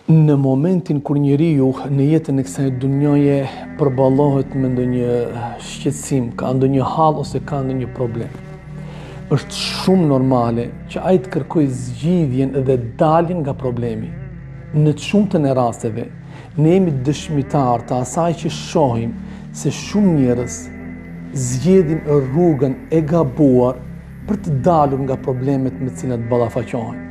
Në momentin kur njeriu në jetën e kësaj dunjaje përballohet me ndonjë shqetësim, ka ndonjë hall ose ka ndonjë problem, është shumë normale që ai të kërkojë zgjidhjen dhe daljen nga problemi. Në të shumtën e rasteve, ne jemi dëshmitarë të asaj që shohim se shumë njerëz zgjedhin rrugën e gabuar për të dalur nga problemet me të cilat ballafaqohen.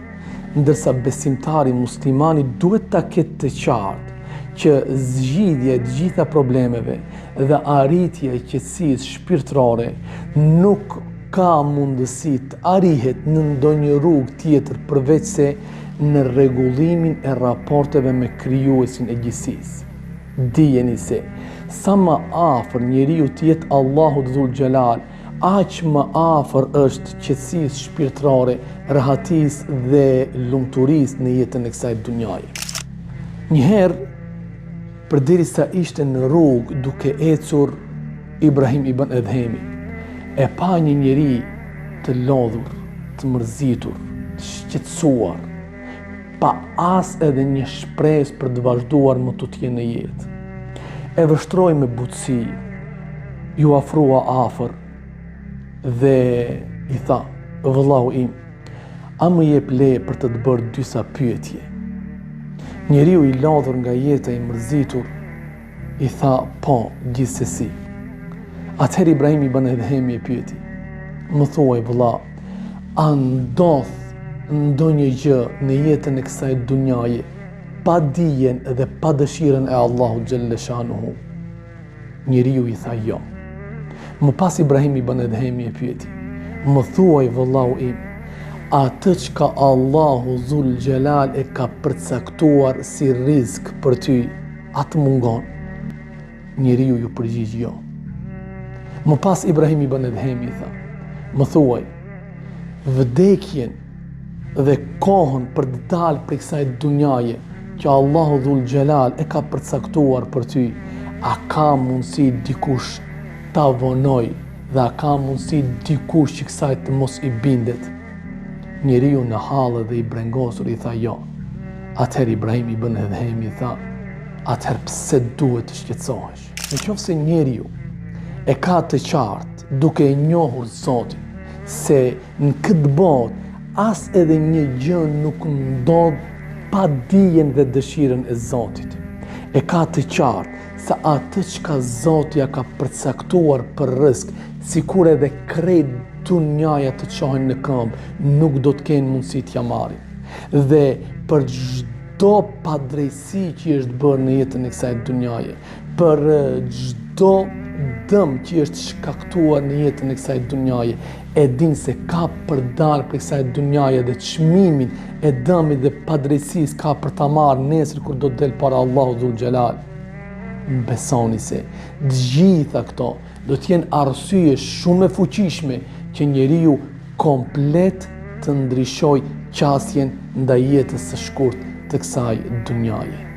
Ndërsa besimtari muslimani duhet ta ketë të qartë që zgjidhja e të gjitha problemeve dhe arritja e qetësisë shpirtërore nuk ka mundësi të arrihet në ndonjë rrugë tjetër përveçse në rregullimin e raporteve me krijuesin e gjithësisë. Dijeni se sa më afër njeriu të jetë Allahut Dhul Xhelal, Aq më afër është qetësisë shpirtërore, rahatisë dhe lumturisë në jetën e kësaj dunjaje. Një herë, përderisa ishte në rrugë duke ecur Ibrahim ibn Edhemi, e pa një njeri të lodhur, të mërzitur, të shqetësuar, pa as edhe një shpresë për të vazhduar më tutje në jetë. E vështroi me butësi, iu afrua afër dhe i tha, vëllau im, a më jep leje për të të bërë disa pyetje? Njeriu i lodhur nga jeta i mërzitur, I tha, po, gjithsesi. Atëherë Ibrahim ibn Edhemi e pyeti, më thuaj vëlla, a ndodh ndonjë gjë në jetën e kësaj dunjaje, pa dijen dhe pa dëshirën e Allahut xhelleshanuhu? Njeriu i tha jo. Më pas Ibrahim ibn Edhemi e pyeti, më thuaj vëllau im, atë çka Allahu Dhul Xhelal e ka përcaktuar si rizk për ty, A të mungon? Njeriu iu përgjigj jo. Më pas Ibrahim ibn Edhemi i tha, më thuaj, vdekjen dhe kohën për të dalë prej kësaj dunjaje që Allahu Dhul Xhelal e ka përcaktuar për ty, a ka mundësi dikush ta vonojë dhe a ka mundësi dikush që kësaj të mos i bindet? Njeriu në halle dhe i brengosur i tha jo. Atëherë Ibrahim ibn Edhemi i tha, atëherë pse duhet të shqetësohesh? Në qoftë se njeriu e ka të qartë duke e njohur Zotin se në këtë botë as edhe një gjë nuk ndodh pa dijen dhe dëshirën e Zotit. E ka të qartë se atë çka Zoti ia ka përcaktuar për rrisk, sikur edhe krejt dunjaja të çohen në këmbë, nuk do të kenë mundësi t'ia marrin. Dhe për çdo padrejtësi që i është bërë në jetën e kësaj dunjaje, për çdo dëm që i është shkaktuar në jetën e kësaj dunjaje, e din se ka për dalë prej kësaj dunjaje dhe çmimin e dëmit dhe padrejtësisë ka për ta marrë nesër kur do të del para Allahut Dhul Xhelal. Më besoni se të gjitha këto do të jenë arsye shumë e fuqishme që njeriu komplet të ndryshojë qasjen ndaj jetës së shkurt të kësaj dunjaje.